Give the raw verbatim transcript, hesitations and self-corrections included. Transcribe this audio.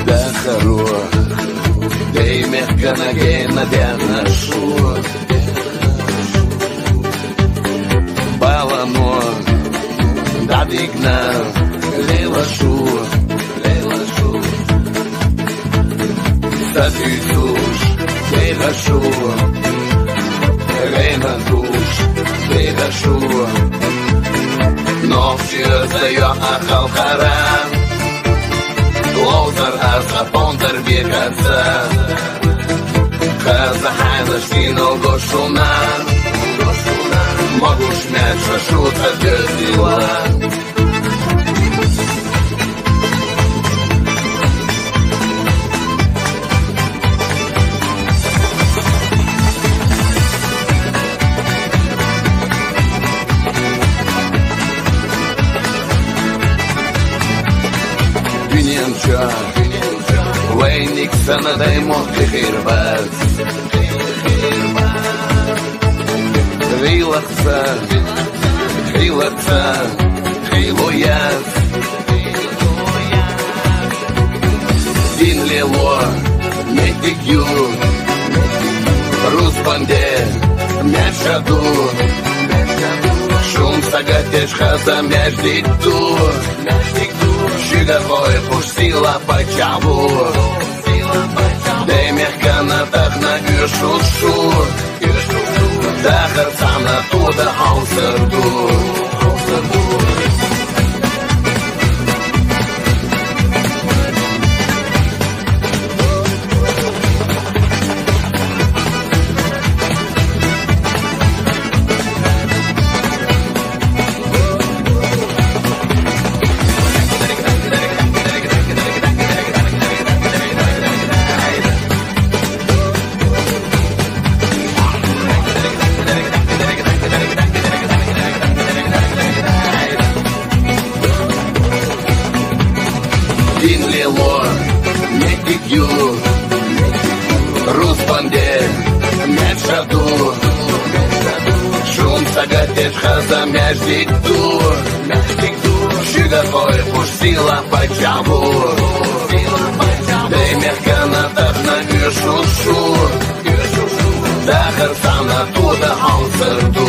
Дахаро, даймехкана гена дяна шур. Балано, дадигна, лела шур, лела шур. Сатуй туш, лела шур, лела туш, лела шур. Но всё заё ахал харам. Лозар аз апондар бекаца. Хаза хайна шкино гошуна. Могуш мяча шута дёзила. Дунен ча, вайник санадай мохты хирбаз. Хилахца, хилаца, хилояз. Дин лело, метик ю, рус банде, мячаду. Шум сагатеш хаза мяждик ду. Шуга хой пуш сила пачаву. Даймехкана тахна юшушу. Дахар сана туда хаусарду. Дин лело, метик ю, рус банде, мячаду. Шум сагатеш хаза мяждик ду. Шуга хой пуш сила пачаву. Даймехкана тахна юшушу. Дахар сана туда хаусарду.